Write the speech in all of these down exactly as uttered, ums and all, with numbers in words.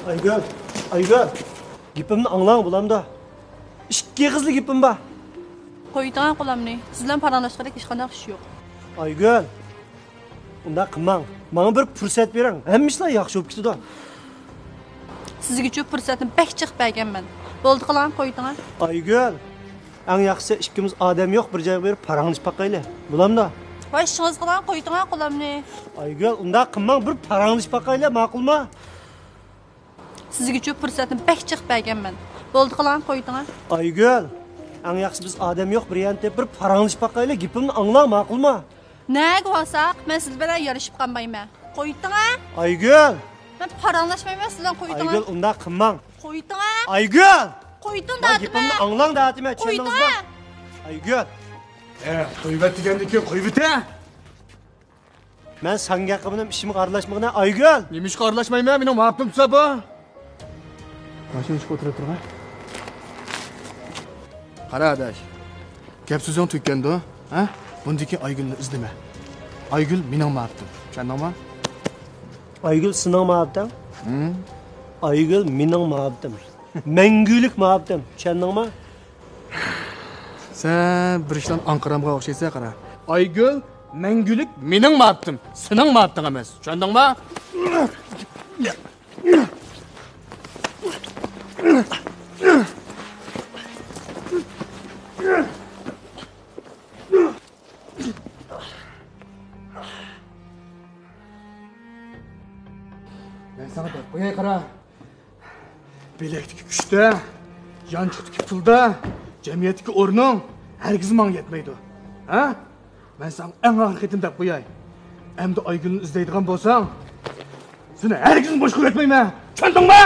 ئايگۈل، ئايگۈل، گېپىمنى ئاڭلاڭ، بولامدۇ؟ ئىككى ئېغىزلا گېپىم بار. قويۇۋېتىڭ قولامنى. سىز بىلەن پاراڭلاشقۇدەك ھېچقانداق ئىش يوق. ئايگۈل، ئۇنداق قىلماڭ. ماڭا بىر پۇرسەت بېرىڭ. ھەممە ئىشلار ياخشى بولۇپ كېتىدۇ. سىزگىچۇ پۇرسەتنى بەك جىق بەرگەنمەن. بولدى، قىلغان قويۇۋېتىڭ. ئايگۈل، ئەڭ ياخشىسى ئىككىمىز ئادەم يوق بىر جايغا بېرىپ پاراڭلىشىپ باقايلى. بولامدۇ؟ ۋاي، ئىشىڭىزغا قىلغان قويۇۋېتىڭ قولامنى. ئايگۈل، ئۇنداق قىلماڭ، بىر پاراڭلىشىپ باقايلى، ماقۇلمۇ؟ سىزگىچۇ پۇرسەتنى بەك جىق بەرگەنمەن. بولدى، قىلغان قويۇۋېتىڭ. ئايگۈل، ئەڭ ياخشىسى بىز ئادەم يوق بىر يەرنى تېپىپ بىر پاراڭلىشىپ باقايلى، گېپىمنى ئاڭلاڭ، ماقۇلمۇ؟ نەگە بارساق، مەن سىز بىلەن يارىشىپ قالمايمەن. قويۇۋېتىڭ. ئايگۈل! مەن پاراڭلاشمايمەن سىز بىلەن، قويۇۋېتىڭ. ئايگۈل، ئۇنداق قىلماڭ. قويۇۋېتىڭ. ئايگۈل! قويۇۋېتىڭ دەۋاتىمەن. گېپىمنى ئاڭلاڭ دەۋاتىمەن، چۈشەندىڭىزمۇ؟ قويۇۋېتىڭ. ئايگۈل! ئە، قويۇۋەت دېگەندىن كېيىن قويۇۋېتە. مەن ساڭا گەپ قىلمىدىم، ئىشىمغا ئارىلاشمىغىنە، ئايگۈل! نېمە ئىشقا ئارىلاشمايمەن؟ مېنىڭ مائارىپىم تۇتسا بۇ. ماشىنا ئىشىغا ئولتۇرۇپ تۇرغان. قارا، ئاداش. گەپ سۆزۈڭ تۈگىگەندۇ، ھە؟ بۇندىن كېيىن ئايگۈلنى ئىزدىمە. ئايگۈل مېنىڭ مائارىپىم. چۈشەندىڭمۇ؟ ئايگۈل سېنىڭ مائارىپىڭ؟ ھىم؟ ئايگۈل مېنىڭ مائارىپىم. مەڭگۈلۈك مائارىپىم. چۈشەندىڭمۇ؟ سەن بىر ئىشلارنى ئاڭقىرامغا ئوخشايسەن، قارا. ئايگۈل مەڭگۈلۈك مېنىڭ مائارىپىم، سېنىڭ مائارىپىڭ ئەمەس. چۈشەندىڭمۇ؟ مەن ساڭا دەپ قوياي، قارا. بىلەكتىكى كۈچتە، يانچۇقتىكى پۇلدا، جەمئىيەتتىكى ئورنۇڭ ھەرگىز ماڭا يەتمەيدۇ. ھە؟ مەن ساڭا ئەڭ ئاخىرقى قېتىم دەپ قوياي. ئەمدى ئايگۈلنى ئىزدەيدىغان بولساڭ، سېنى ھەرگىز بوش قويۇۋەتمەيمەن. چۈشەندىڭمۇ؟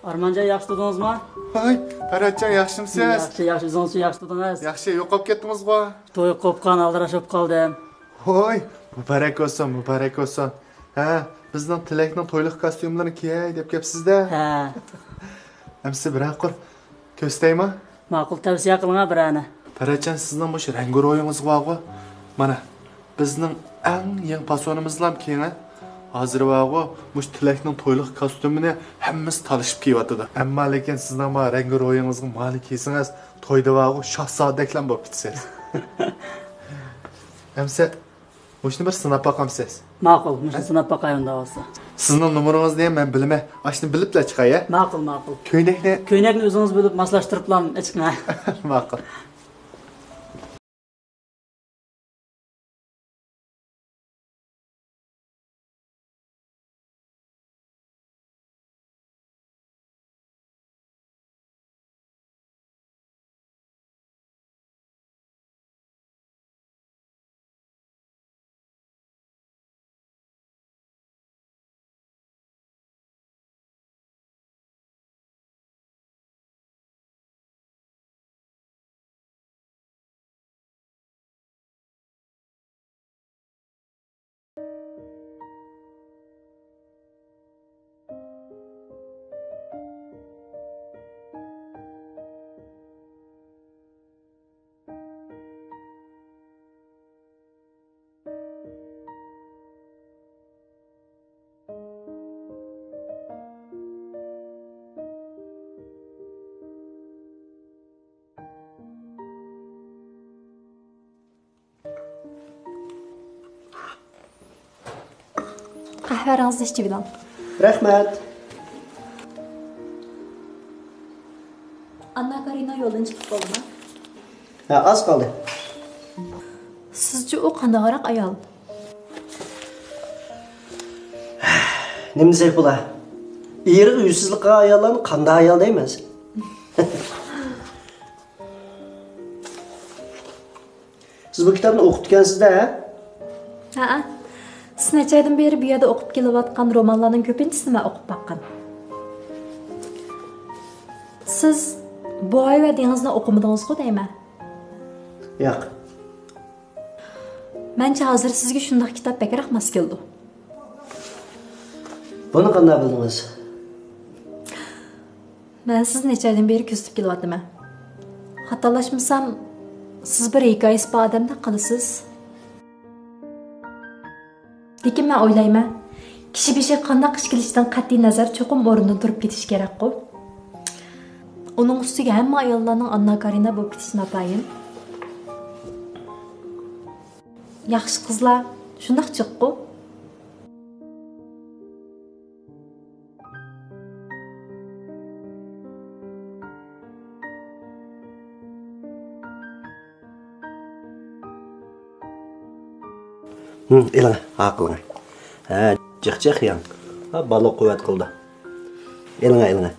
ئارمانجان، ياخشى تۇردىڭىزمۇ؟ ھاي، پەرھاتجان، ياخشىمۇسىز؟ ياخشى، ياخشى، ئۆزىڭىزچۇ، ياخشى تۇردىڭىز؟ ياخشى، يوقاپ كەتتىڭىزغۇ؟ توي قوپقان، ئالدىراش بولۇپ قالدىم. ھوي، مۇبارەك بولسۇن، مۇبارەك بولسۇن. ھە، بىزنىڭ تىلەكنىڭ تويلۇق كاستيۇملىرىنى كىيەي دەپ كەپسىز-دە. ھە. ئەمسە بىرەر قۇر كۆرسىتەيمۇ؟ ماقۇل، تەۋسىيە قىلىڭا بىرەرنى. پەرھاتجان، سىزنىڭ مۇشۇ رەڭگىرويىڭىزغۇ بارغۇ. مانا، بىزنىڭ ئەڭ يېڭى پاسونىمىزلام كېيىڭە. ھازىر بارغۇ، مۇشۇ تىلەكنىڭ تويلۇق كاستيۇمىنى ھەممىسى تالىشىپ كىيىۋاتىدۇ. ئەمما لېكىن سىزنىڭ ما رەڭگىرويىڭىزغا مانى كىيسىڭىز، تويدا بارغۇ، شاھزادىدەكلام بولۇپ كېتىسىز. ئەمسە مۇشۇنى بىر سىناپ باقامسىز؟ ماقۇل، مۇشۇنى سىناپ باقاي ئۇنداق بولسا. سىزنىڭ نومۇرىڭىزنى مەن بىلىمەن. ئاشۇنى بىلىپلا چىقاي، ھە؟ ماقۇل، ماقۇل. كۆينەكنى؟ كۆينەكنى ئۆزىڭىز بىلىپ ماسلاشتۇرۇپلا ئېچىڭ، ھە؟ ماقۇل. قەھۋەڭىزنى ئىچىۋېلىڭ. رەھمەت. ئاننا كارىنا يولدىن چىقىپ بولدىما؟ ھە، ئاز قالدى. سىزچە ئۇ قانداقراق ئايال؟ نېمە دېسەك بولا؟ ئېرىغا يۈزسىزلىك قىلغان ئاياللارنى قانداق ئايال دەيمىز؟ سىز بۇ كىتابنى ئوقۇپتىكەنسىز-دە، ھە؟ ھەئە. سىز نەچچە ئايدىن بېرى بۇ يەردە ئوقۇپ كېلىۋاتقان رومانلارنىڭ كۆپىنچىسىنى مەن ئوقۇپ باققان. سىز بوۋاي ۋە دېڭىزنى ئوقۇمىدىڭىزغۇ دەيمەن؟ ياق. مەنچە ھازىر سىزگە شۇنداق كىتاب بەكرەك ماس كېلىدۇ. بۇنى قانداق بىلدىڭىز؟ مەن سىزنى نەچچە ئايدىن بېرى كۆزىتىپ كېلىۋاتىمەن. خاتالاشمىسام، سىز بىر ھېكايىسى بار ئادەمدەك قىلىسىز. لېكىن مەن ئويلايمەن، كىشى بېشىغا قانداق ئىش كېلىشىدىن قەتئىي نەزەر، چوقۇم ئورنىدىن تۇرۇپ كېتىش كېرەكقۇ. ئۇنىڭ ئۈستىگە ھەممە ئاياللارنىڭ ئاننا كارىنا بولۇپ كېتىشى ناتايىن. ياخشى قىزلار شۇنداق جىققۇ. ھىم، ئېلىڭە، ھا قىلىڭە. ھە، جىق جىق يەڭ. ھا، بالا قۇۋۋەت قىلىدۇ. ئېلىڭە، ئېلىڭە.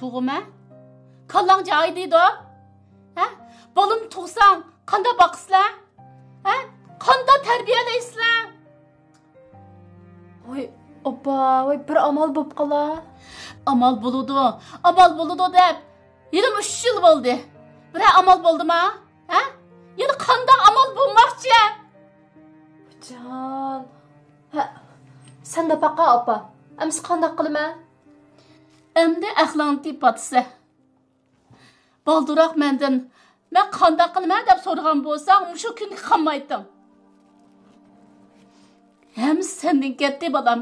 تۇغۇمە؟ كاللاڭ جايىدا دەيدۇ. ھە؟ بالىنى تۇغساڭ قانداق باقىسىلەر؟ ھە؟ قانداق تەربىيەلەيسىلەر؟ ۋاي، ئاپا، ۋاي، بىر ئامال بوپ قالا. ئامال بولىدۇ، ئامال بولىدۇ دەپ يەنە ئۈچ يىل بولدى. بىرەر ئامال بولدىما؟ ھە؟ يەنە قانداق ئامال بولماقچى؟ جان. ھە، سەن دەپ باققا، ئاپا. ئەمسە قانداق قىلىمەن؟ ئەمدى ئەقلىڭنى تېپىۋاتىسەن. بالدۇرراق مەندىن، مەن قانداق قىلىمەن دەپ سورىغان بولساڭ، مۇشۇ كۈنگە قالمايتتىڭ. ھەممىسى سەندىن كەتتى، بالام.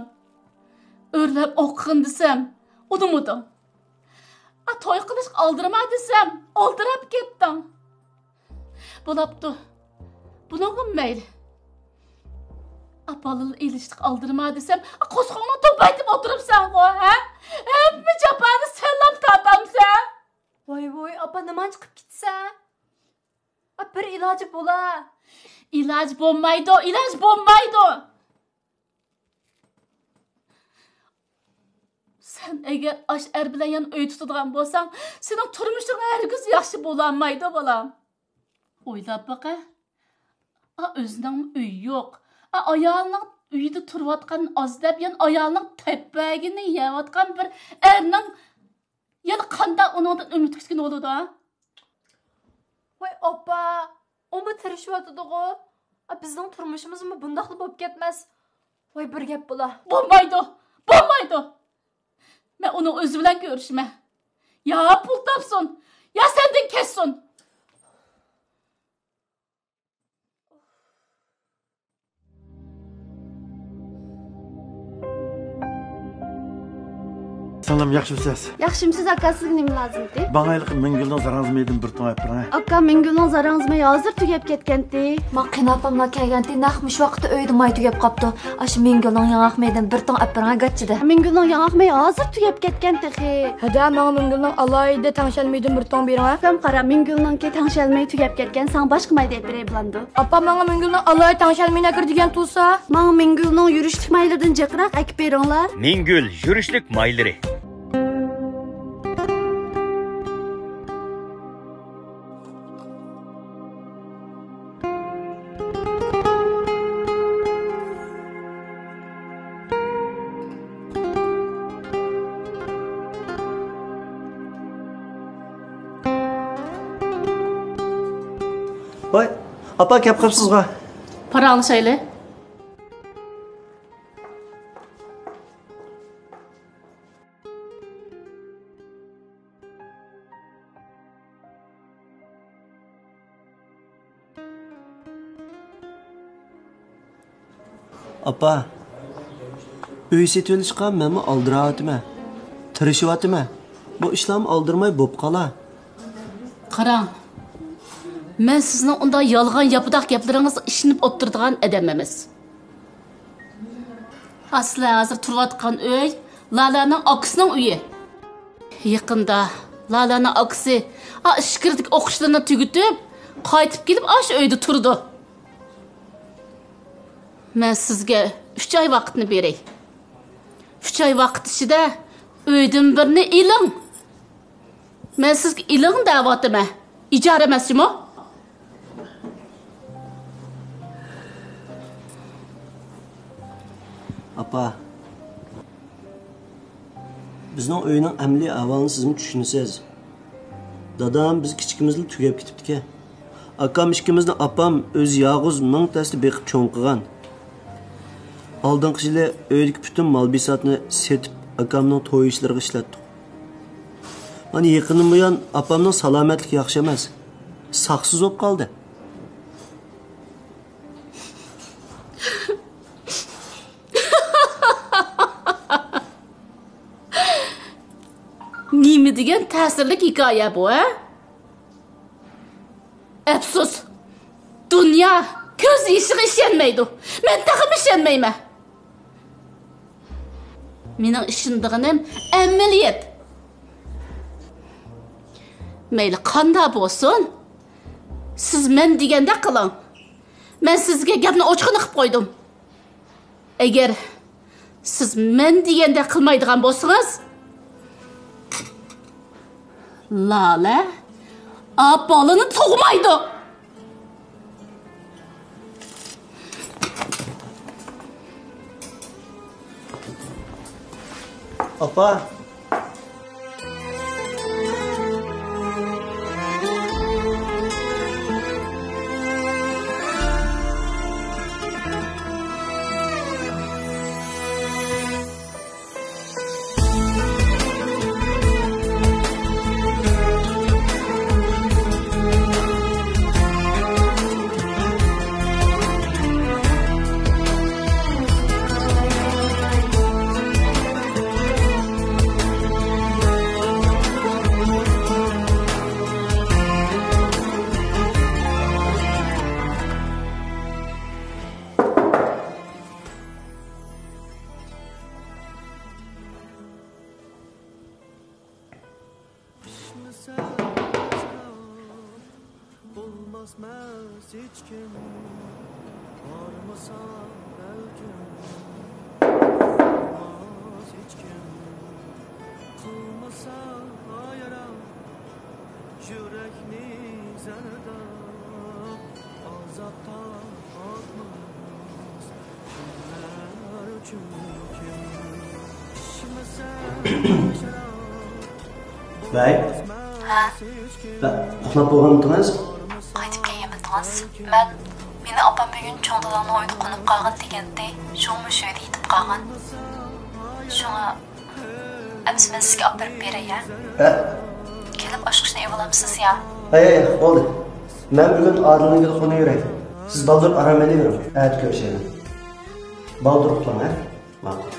ئۆرلەپ ئوقۇغىن دېسەم، ئۇنىمىدىڭ. ئا، توي قىلىشقا ئالدىرىما دېسەم، ئالدىراپ كەتتىڭ. بولاپتۇ. بۇنىڭغىمۇ مەيلى. ئا، بالىلا ئېلىشلىق ئالدىرىما دېسەم، ئا، قورسىقىڭنى توپايتىپ ئولتۇرۇپسەنغۇ، ھە؟ ھەممە جاپانى سەنلا تارتامسەن. ۋاي، ۋاي، ئاپا، نېمانچە قىپ كېتىسەن؟ ئا، بىر ئىلاجى بولا. ئىلاج بولمايدۇ، ئىلاج بولمايدۇ. سەن ئەگەر ئاشۇ ئەر بىلەن يەنە ئۆي تۇتىدىغان بولساڭ، سېنىڭ تۇرمۇشۇڭ ھەرگىز ياخشى بولالمايدۇ، بالام. ئويلاپ باقە. ئا، ئۆزىنىڭ ئۆيى يوق. ئا، ئايالىنىڭ ئۆيىدە تۇرۇۋاتقان ئاز دەپ، يەنە ئايالىنىڭ تەپپەگىنى يەۋاتقان بىر ئەرنىڭ يەنە قانداق ئۇنىڭدىن ئۈمىد كۈتكىنى بولىدۇ، ھە؟ ۋاي ئاپا، ئۇمۇ تىرىشىۋاتىدىغۇ. ئا، بىزنىڭ تۇرمۇشىمىزمۇ بۇنداقلا بولۇپ كەتمەس. ۋاي بىر گەپ بولا. بولمايدۇ، بولمايدۇ. مەن ئۇنىڭ ئۆزى بىلەن كۆرۈشىمەن. يا پۇل تاپسۇن، يا سەندىن كەچسۇن. سىڭلىم، ياخشىمۇسىز؟ ياخشىمسىز، ئاكا، سىزگە نېمە لازىمتى؟ ماڭا ھېلىقى مىڭگۈلنىڭ زاراڭزىمىيىدىن بىر توڭ ئەپ بېرىڭە. ئاكا، مىڭگۈلنىڭ زاراڭزىمىيى ھازىر تۈگەپ كەتكەنتى. ما قېيىنئاپاملا كەلگەنتى، نەق مۇشۇ ۋاقىتتا ئۆيدە ماي تۈگەپ قاپتۇ. ئاشۇ مىڭگۈلنىڭ ياڭاق مېيىدىن بىر توڭ ئەپ بېرىڭە، گاچچىدە. مىڭگۈلنىڭ ياڭاق مېيى ھازىر تۈگەپ كەتكەن تېخى. ھەدە، ماڭا مىڭگۈلنىڭ ئالاھىدە تەڭشەلمىيى بىر توڭ بېرىڭە. ئاكام قارا، مىڭگۈلنىڭكى تەڭشەلمىيى تۈگەپ كەتكەن، ساڭا باشقا مايدا ئېلىپ بېرەي بولامدۇ؟ ئاپا، ماڭا مىڭگۈلنىڭ ئالاھىدە تەڭشەلمىيىنى ئەكىر دېگەن تۇرسا. ماڭا مىڭگۈلنىڭ يۈرۈشلۈك مايلىرىدىن جىقراق ئەكىپ بېرىڭلار. مىڭگۈل يۈرۈشلۈك مايلىرى. ۋاي، ئاپا كەپ قاپسىزغۇ. پاراڭلىشايلى. ئاپا، ئۆي سېتىۋېلىشقا مەنمۇ ئالدىراۋاتىمەن، تىرىشىۋاتىمەن. بۇ ئىشلارمۇ ئالدىرىماي بوپ قالا. قاراڭ، مەن سىزنىڭ ئۇنداق يالغان ياپىداق گەپلىرىڭىزغا ئىشىنىپ ئولتۇرىدىغان ئادەم ئەمەس. ھا، سىلەر ھازىر تۇرۇۋاتقان ئۆي لالەنىڭ ئاكىسىنىڭ ئۆيى. يېقىندا لالەنىڭ ئاكىسى، ھا، ئىچكىرىدىكى ئوقۇشلىرىنى تۈگىتىپ، قايتىپ كېلىپ، ئاشۇ ئۆيدە تۇرىدۇ. مەن سىزگە ئۈچ ئاي ۋاقىتنى بېرەي. ئۈچ ئاي ۋاقىت ئىچىدە ئۆيدىن بىرنى ئېلىڭ. مەن سىزگە ئېلىڭ دەۋاتىمەن. ئىجارە ئەمەس جۇمۇ. ئاپا، بىزنىڭ ئۆينىڭ ئەمەلىي ئەھۋالىنى سىزمۇ چۈشىنىسىز. دادام بىز كىچىكىمىزلا تۈگەپ كېتىپتىكەن. ئاكام ئىككىمىزنى ئاپام ئۆزى يالغۇز مىڭ تەستە بېقىپ چوڭ قىلغان. ئالدىنقى يىلى ئۆيدىكى پۈتۈن مال-بىساتنى سېتىپ، ئاكامنىڭ توي ئىشلىرىغا ئىشلەتتۇق. مانا يېقىندىن بۇيان ئاپامنىڭ سالامەتلىكى ياخشى ئەمەس. ساقسىز بولۇپ قالدى. نېمە دېگەن تەسىرلىك ھېكايە بۇ، ھە؟ ئەپسۇس، دۇنيا كۆز يېشىغا ئىشەنمەيدۇ. مەن تېخىمۇ ئىشەنمەيمەن. مېنىڭ ئىشىنىدىغىنىم ئەمەلىيەت. مەيلى قانداق بولسۇن، سىز مەن دېگەندەك قىلىڭ. مەن سىزگە گەپنى ئوچۇقىنى قىلىپ قويدۇم. ئەگەر سىز مەن دېگەندەك قىلمايدىغان بولسىڭىز، لالە ئاپا بالىنى تۇغمايدۇ. ئاپا. بولماسمەس ھېچكىم، بارمىسا بەلكىم، بولماس ھېچكىم، قىلمىسا ۋايران يۈرەكنى زەرداب، ئازابتا باقماس كۈنلەر ئۈچۈن كىم. ۋەي. ھە؟ ۋە-، ئۇخلاپ بولغانمىدىڭىز؟ قايتىپ كەلگەنمىدىڭىز؟ مەن، مېنى ئاپام بۈگۈن چوڭ داداڭنىڭ ئۆيىدە قونۇپ قالغىن دېگەنتى، شۇڭا مۇشۇ ئۆيدە يېتىپ قالغان. شۇڭا ئەمسە مەن سىزگە ئاپىرىپ بېرەي، ھە؟ ھە؟ كېلىپ ئاچقۇچنى ئېلىۋالامسىز يا؟ ھەي، ھەي، بولدى. مەن بۈگۈن ئادىلنىڭ ئۆيىدە قونۇۋېرەي. سىز بالدۇر ئارام ئېلىۋېرىڭ. ئەتە كۆرۈشەيلى. بالدۇر ئۇخلاڭ، ھە؟ ماقۇل.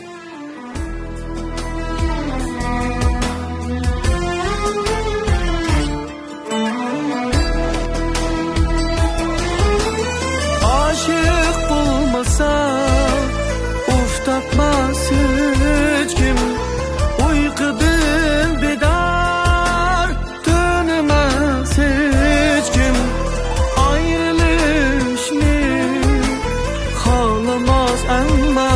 ئاشىق بولمىسا، ئۇف تاپماس ھېچكىم، ئۇيقۇدىن بىدار تۆنىمەس ھېچكىم، ئايرىلىشنى خالىماس ئەمما.